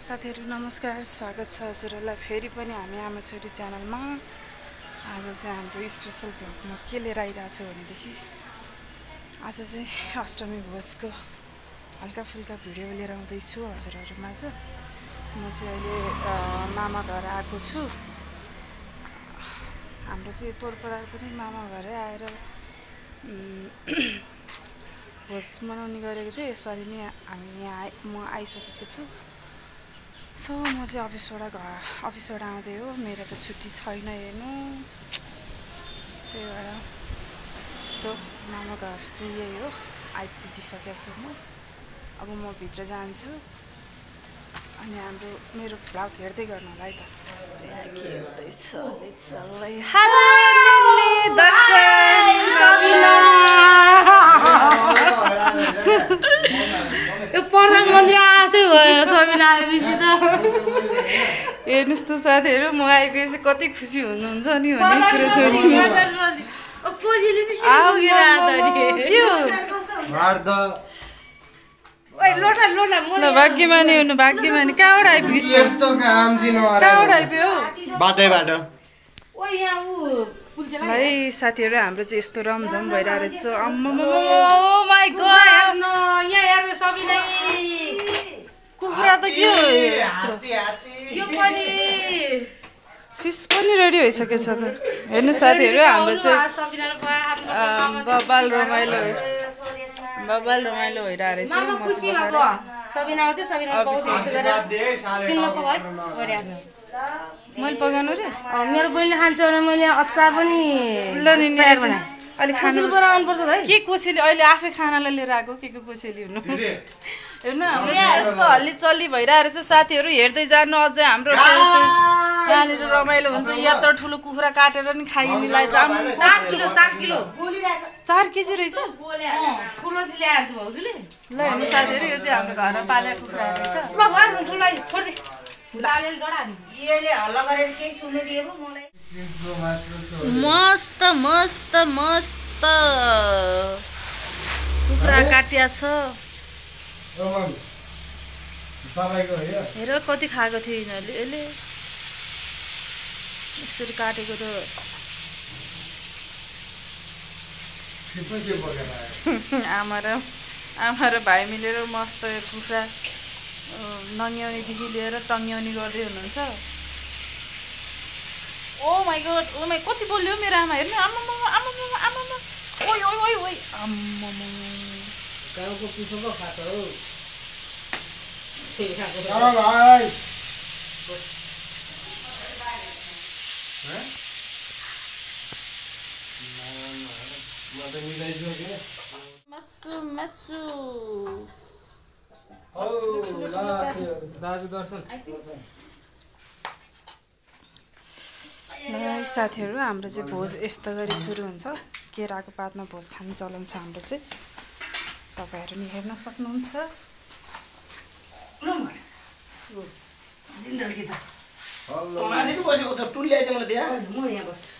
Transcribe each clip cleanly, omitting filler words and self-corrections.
साथीहरु नमस्कार स्वागत छ हजुरहरुलाई फेरि पनि हामी आमा छोरी च्यानलमा। आज चाहिँ हाम्रो स्पेशल भ्लगमा के लिएर आइरहेको छु भनेदेखि आज चाहिँ अष्टमी भोजको हल्का फुल्का भिडियो लिएर आउँदै छु हजुरहरुमा। चाहिँ म चाहिँ अहिले मामा घर आएको छु। हाम्रो चाहिँ पोरपरार पनि मामा घरै आएर भोज मनाउने गरेको थिएँ। यसपालि नि हामी यहाँ म आइसकेको छु। सो म चाहिँ अफिसबाट आउँदै हो। मेरो त छुट्टी छैन हेर्नु, त्यही भएर सो मामा घर चाहिँ यही हो, आइपुगिसकेको छु म। अब म भित्र जान्छु अनि मेरो भ्लग हेर्दै गर्नु होला है त। के हुँदैछ हेलो दर्शन यो प्रधानमन्त्री आएकै भयो सबिना आएपछि त। हेर्नुस् त साथीहरु, म आइपुगेपछि कति खुसी हुनुहुन्छ नि भन्ने कुरा छोरी। कोजीले चाहिँ पुगेर लोटा ल भाग्यमानी हुनु, भाग्यमानी। कहाँबाट आइपुगिस्? यस्तो काम चाहिँ नगरे। कहाँबाट आइपुग्यो? बाटैबाट। ओ यहाँ उ पुल्चेला भाइ साथीहरु, हाम्रो चाहिँ यस्तो रमझम भइरहेको छ। अम्मम ओ माय गॉड, यहाँ हेर्नु सबिना कुखुरा त के हो? यो पनि फिस पनि रेडी भइसकेको छ त। हेर्नु साथीहरु, हाम्रो चाहिँ सबिना र बुवा बबाल रमाइलो भइरहेको रहेछ। मामा खुसी भएको सबिना आउँछ, सबिना पाउँछ गरेर किन्नुको भयो गरिहाल्नु। मैले पकाउनु रे? मेरो बहिनीले खान्छ भने मैले अचार पनि ल नि अलि खानु बनाउनु पर्छ है। के कोसेली अहिले आफै खानालाई लिएर आएको के कोसेली हुनु। हेर्नु हाम्रो यस्तो हल्ली चल्ली भइरहेको रहेछ साथीहरु। हेर्दै जानु, अझै हाम्रो यहाँनिर रमाइलो हुन्छ। यत्रो ठुलो कुखुरा काटेर नि खाइनेलाई 4 किलो 4 केजी रहेछ। ठुलो चाहिँ ल्याएर चाहिँ भाउजूले ल हेर्नु साथीहरु, यो चाहिँ हाम्रो घरमा पालेको कुखुरा रहेछ। ल भयो ठुलाई छोड्दे लालेले डडा नि येले हल्ला गरेर केही सुन्नु दिएको मलाई। मस्त मस्त मस्त कुखुरा काटिया छ। हेर कति खाएको थियो यिनीहरूले। यसले यसरी काटेको त आमा र भाइ मिलेर मस्त कुखुरा नङ्ग्याउनेदेखि लिएर टङ्ग्याउने गर्दै हुनुहुन्छ। ओ माई गॉड, ओ माई, कति बोल्यो मेरो आमा। हेर्नु आमामा ओइ ओइ ओइ ओइ आमामा गाउँको पिछोको खातो हो। मसु दाजु दर्शन साथीहरु, हाम्रो चाहिँ भोज यस्तो गरी सुरु हुन्छ। केराको पातमा भोज खाने चलन छ हाम्रो चाहिँ। तपाईहरु नि हेर्न सक्नुहुन्छ। जिन्दगी त मानेको बसेको त टुल ल्याइदिनु मलाई त्यहाँ। म यहाँ बस्छु।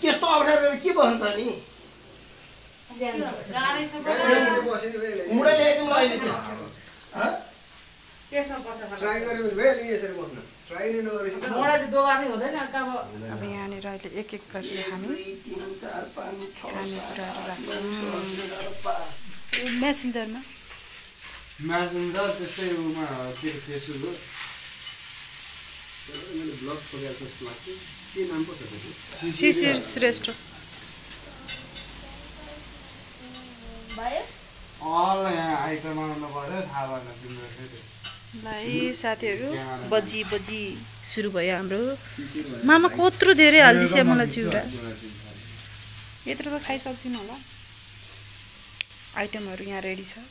त्यस्तो अप्ठ्यारो के बस्नु त नि? गाह्रै छ मुडा ल्याइदिनु अहिले त्यहाँ। त्यसमा बस्छ ट्राई गर्यो भने भयो नि यसरी बस्नु। ट्राई नै नगरेपछि मोडा चाहिँ दोबार नै हुँदैन। अब यहाँनिर अहिले एक एक गरी हामी 3 4 5 6 खानेकुराहरू राख्छौँ मेसेन्जरमा। म्यासेन्जर त्यस्तै उमा के फेसबुक हो। मैले ब्लग खोलेको जस्तो लाग्छ। के नाम पो छ त्यसको? शिशिर श्रेष्ठ। अल यहाँ आइटम आउनु पर्यो, थाहा भएन तिम्रो फेरि। भाइ साथीहरु, बजी सुरु भयो हाम्रो। मामा कत्रो धेरै हाल्दिछ मलाई चिउरा। यत्रो त खाइसक्दिनँ होला। आइटमहरु यहाँ रेडी छ।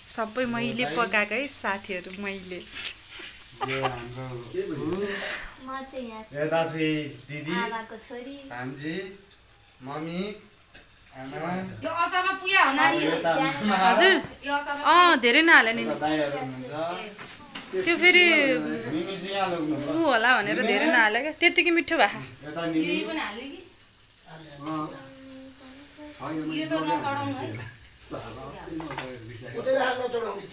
सबै मैले पकाएको है साथीहरु, मैले। यो हाम्रो म चाहिँ यहाँ यता चाहिँ दिदी, आमाको छोरी। भान्जी, मम्मी, आमा, यो अचारमा पुया हो नानी। हजुर यो अचारमा धेरै नहाले नि। दाइहरु हुनुहुन्छ। त्यो फेरि मिमी चाहिँ यहाँ लग्नु भयो। उ होला भनेर धेरै नहाले क्या, त्यतिकै मिठो भए। यता मिमी यही पनि हाल्ने कि छैन यो त नचढाउनु है। उतै राख्न चढाउने।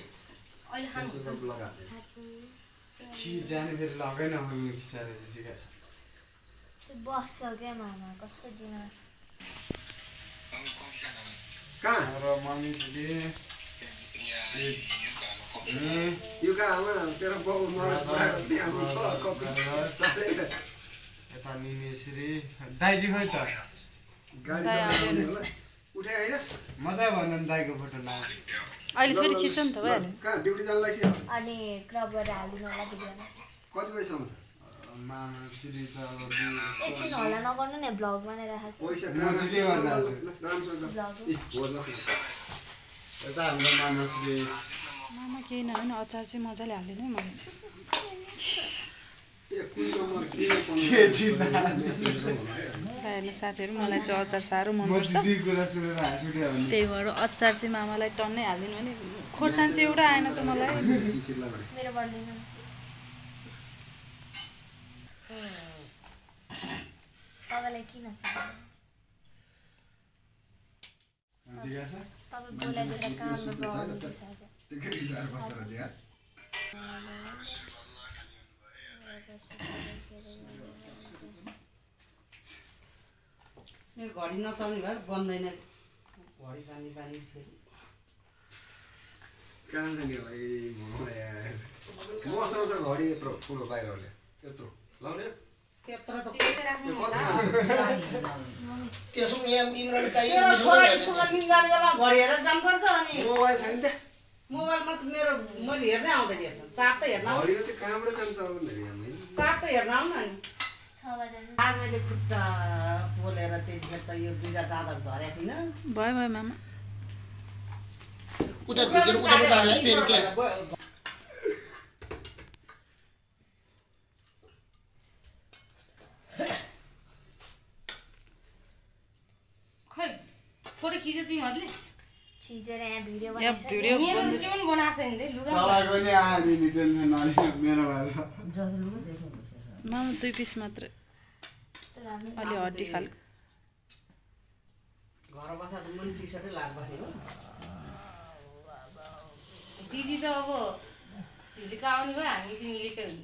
अहिले खानु कि जाने फेरि लगाइ नहुने खिचाएर चाहिँ ठिकै छ बस्छ क्या मामा कस्तो दिन कहाँ र मम्मीले युका आमा तेरो बाउ मरस पढाएको त्यहाँ छ कपी साथै यता निमेश्री दाइजी खोइ त गाडी चलाउने होला उठाइ आइरास् मजा भन्नु नि दाइको फोटो ला अहिले फेरि खिच्छ नि त भइहाल्यो कहाँ ड्युटी जान लाग्छ अनि क्रप गरेर हालिदिनु होला भिडियोमा कति बजीसम्म छ मामा श्री त अब एकछिन होला नगर्नु नि भ्लग बनाइराखेको पैसा म चाहिँ के गर्नु आज राम्रोसँग भ्लग यता हाम्रो मामा श्री मामा केही नभए अचार चाहिँ मजाले हालिदिनु है मलाई चाहिँ हेर्नु साथीहरू मलाई चाहिँ अचार साह्रो मनपर्छ कुरा सुनेर हाँसुट्यो भने त्यही भएर अचार चाहिँ मामालाई टन्नै हालिदिनु भने खोर्सानी चाहिँ एउटा आएन चाहिँ मलाई मेरो बढ्दैन तपाईँलाई किन चाहिँ जिज्ञासा तपाईँ बोलाइदिएर काममा प्रब्लम मेरो घडी नचल्ने भएर बन्दैन घडी पानी पानी फेरि कहाँ जाने भाइ मसँग छ घडी यत्रो ठुलो बाहिरले यत्रो लाउने त्यत्रो त त्यसमा यहाँ इन्द्रले चाहियो मेरो छोरासँग निन्दाले बेला घडी हेरेर जानुपर्छ अनि मोबाइल छैन त मोबाइलमा त मेरो मैले हेर्नै आउँदैन यसमा चाप त हेर्न आउँछ घडीको चाहिँ कहाँबाट जान्छ भन्दाखेरि हामी चाप त हेर्न आउन नि 6 बजे मैले खुट्टा पोलेर त्यतिखेर त यो दुईटा दाँतहरू झरेको थिइनँ भयो भयो मामा उता झुकेर उताबाट हाल्यो है फेरि त्यहाँ खै फोटो खिच्यो तिमीहरूले खिचेर यहाँ भिडियो यहाँ बनाइसक्यो भिडियो मेरो त्यो पनि बनाएको छैन नि लुगा तपाईँको नि आयो नि टेन्सन नलिनु मेरो भएको छ मामा 2 पिस मात्रै अलि हड्डी खालको घर बस्दा त मैले टी सर्टै लाग्दैन हो दिदी त अब झिलिका आउने भयो हामी चाहिँ मिलेकै हुन्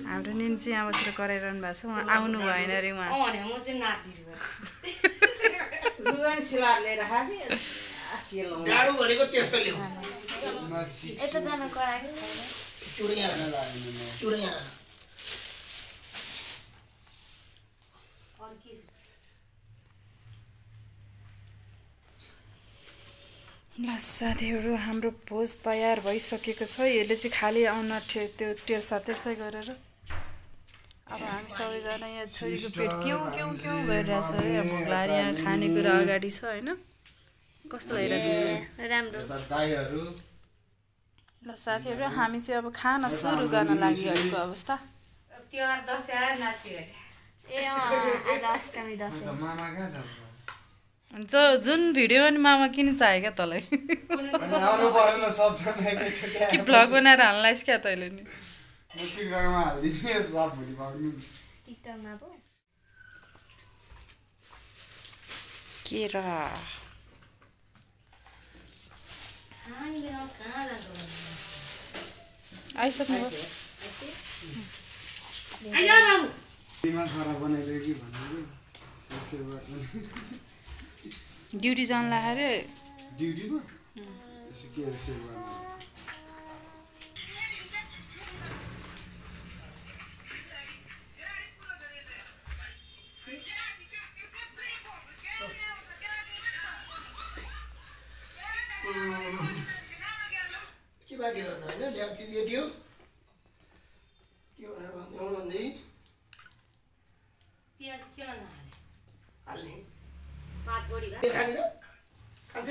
हाम्रो निन चाहिँ यहाँ बसेर कराइरहनु भएको छ उहाँ आउनु भएन अरे उहाँ भने म चाहिँ नाच्दिछु लुगा नि सिलाएर लिएर खाएको थिएँ के लाउनु डाडु भनेको त्यस्तो ल्याउँछ यता जानु कराएको छैन चुरे यहाँ राख चुरे यहाँ राख अरू के छ ल साथीहरू हाम्रो भोज तयार भइसकेको छ यसले चाहिँ खालि आउन त्यो टेर्सा तेर्सै गरेर अब हामी सबैजना यहाँ छोरीको पेट क्यौँ क्यौँ क्यौँ गरिरहेछ है अब भोक लागेर यहाँ खानेकुरा अगाडि छ होइन कस्तो भइरहेछ राम्रो दाइहरू ल साथीहरू हामी चाहिँ अब खाना सुरु गर्न लागिरहेको अवस्था तिहार दसैँ आएर नाच्यो ए आज अष्टमी दसैँ मामा कहाँ जान्छ जुन भिडियोमा नि मामा किन चाहियो क्या तँलाई अनि आउनु परेन सबजना एकैचोटि कि भ्लग बनाएर हाल्लाइस् क्या तैँले नि म टिकटकमा हालिदिने सब भोलि पाउनु टिकटकमा पो के र कहाँ जान्छ आइसक्नु आइजा बाबु दिमाग खराब बनाइदियो कि भनेको ड्युटी जान लाग्यो अरे ड्युटीमा यसो के सेभ गर्नु के बाँकी रहन्छ होइन ल्याएको चिज यति हो के भनेर भन्दै प्याज किन नहाले हाल्ने भात बढी भए खान्छ खान्छ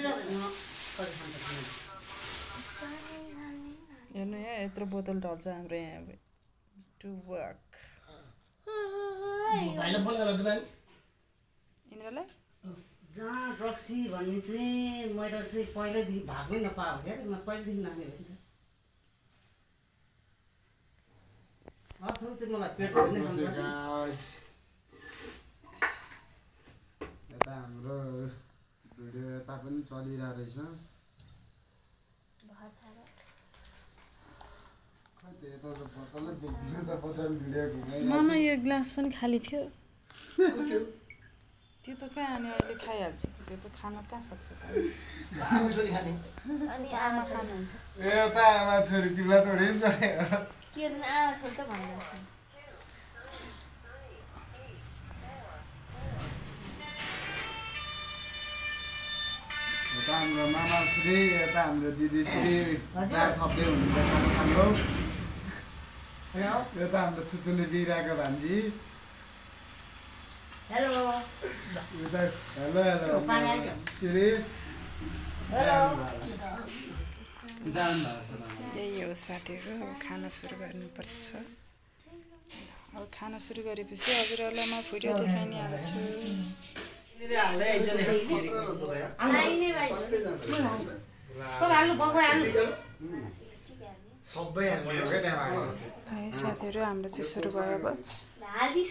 हेर्नु यहाँ यत्रो बोतल ढल्छ हाम्रो यहाँ टु वर्क भाइलाई फोन गर दुकान यिनीहरूलाई जहाँ रक्सी भन्ने चाहिँ मैले चाहिँ पहिल्यैदेखि भाग्नै नपाएको क्या म पहिल्यैदेखि नानी हो अथवा चाहिँ मलाई पेट भर्ने यता हाम्रो भिडियो यता पनि चलिरहेको रहेछ मामा यो ग्लास पनि खाली थियो त्यो त कहाँ अनि अहिले खाइहाल्छ त्यो त खान कहाँ सक्छ त अनि आमा खानुहुन्छ एउटा आमा छोरी तिमीलाई थोरै के आमा छोरी त भन्नु यता हाम्रो मामा श्री यता हाम्रो दिदी श्री चार थप्दै हुनुहुन्छ हाम्रो यता हाम्रो थुतुले बिराको भान्जी हेलो हेलो हेलो श्री यही हो साथीहरू अब खाना सुरु गर्नुपर्छ अब खाना सुरु गरेपछि हजुरहरूलाई म भिडियो देखाइ नै हाल्छु साथीहरू हाम्रो चाहिँ सुरु भयो अब यो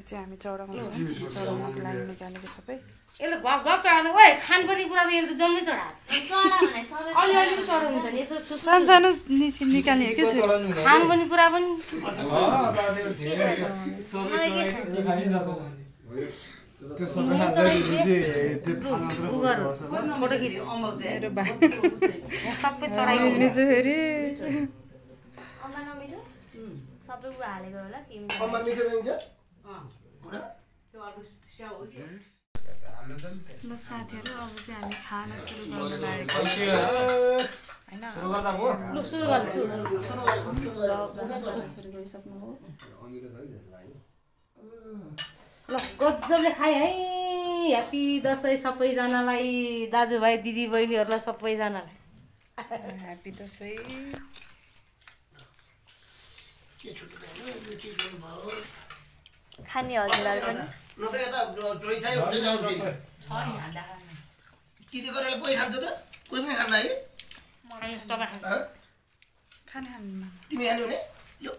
चाहिँ हामी चढाउँछौँ चढाउनुको लागि निकालेको सबै यसले गफ गफ चढाउँदा ओए खानुपर्ने कुरा त यसले त जम्मै अलिअलि पो चढाउनु हुन्छ नि यसो सानो सानो निकाल्ने हो क्या खानुपर्ने कुरा पनि त्यो सबै फोटो खिच मेरो बा सबै चढाइदिनु चाहिँ फेरि सबै कुरा हालेको होला कि अम्मा मिठो बनिन्छ ल साथीहरू अब चाहिँ हामी खाना सुरु गर्न लागेको होइन सुरु गरिसक्नु हो ल गजबले खाएँ है ह्याप्पी दसैँ सबैजनालाई दाजुभाइ दिदी बहिनीहरूलाई सबैजनालाई ह्याप्पी दसैँ खाने हजुरहरू पनि न त यता जोइ चाहिँ हुन्छ जाउँ जोइ दिदी गरेर कोही खान्छ त कोही पनि खान्न है खाना खानु तिमी खाने भने यो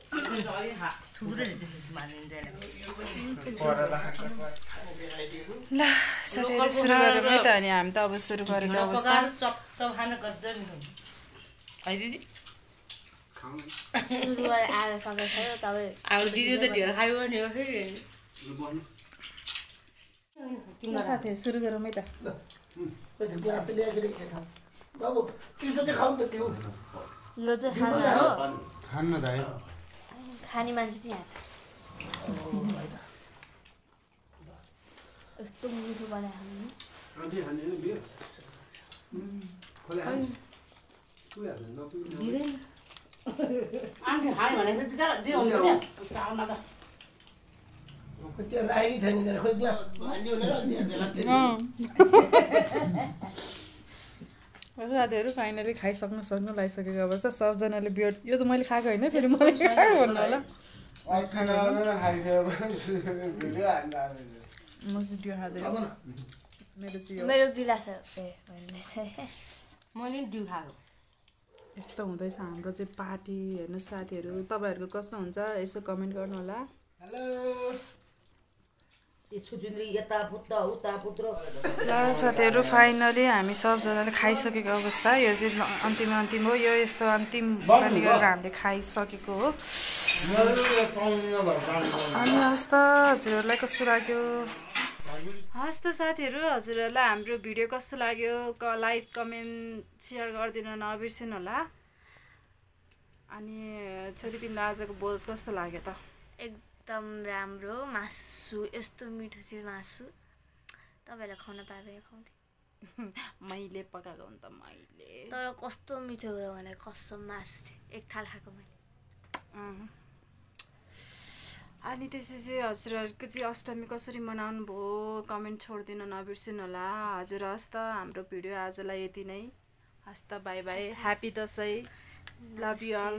ल साथीहरू सुरु गरौँ है त अनि हामी त अब सुरु गरेको अवस्था चप खानु गजब है दिदी सुरु गरेर आएर सबै खायो तपाईँ अब दिदी त ढेर खायो भने हो फेरि साथीहरू सुरु गरौँ है त ग्लास त ल्याएर बाबु चिसो चाहिँ खाउँ त त्यो यो चाहिँ खाना हो खान्न दाइ खाने मान्छे चाहिँ यहाँ छ यस्तो मिठो बनायो त्यो राखेकै छैन त्यहाँ खोइ ग्लास हालिदियो भनेर साथीहरू फाइनली खाइसक्नु लागिसकेको अवस्था सबजनाले बियर यो त मैले खाएको होइन फेरि मैले खायो भन्नु होला म चाहिँ त्यो खाँदैन मेरो चाहिँ मेरो गिलास मैले पनि डिउ खाएको यस्तो हुँदैछ हाम्रो चाहिँ पार्टी हेर्नु साथीहरू तपाईँहरूको कस्तो हुन्छ यसो कमेन्ट गर्नु होला ल साथीहरू फाइनली हामी सबजनाले खाइसकेको अवस्था यो चाहिँ अन्तिम हो यो यस्तो अन्तिम बानी गरेर हामीले खाइसकेको हो अनि हस् त हजुरहरूलाई कस्तो लाग्यो हस् त साथीहरू हजुरहरूलाई हाम्रो भिडियो कस्तो लाग्यो लाइक कमेन्ट सेयर गरिदिन नबिर्सिनु होला अनि छोरी तिमीलाई आजको भोज कस्तो लाग्यो त एकदम राम्रो मासु यस्तो मिठो थियो मासु तपाईँलाई खुवाउन पाए खुवाउँथेँ मैले पकाएको हुन् त मैले तर कस्तो मिठो भयो भने कसम मासु चाहिँ एक थाल खाएको मैले अनि त्यसपछि हजुरहरूको चाहिँ अष्टमी कसरी मनाउनु भयो कमेन्ट छोडिदिनु नबिर्सिनु होला हजुर हस् त हाम्रो भिडियो आजलाई यति नै हस् त bye bye happy Dashain love you all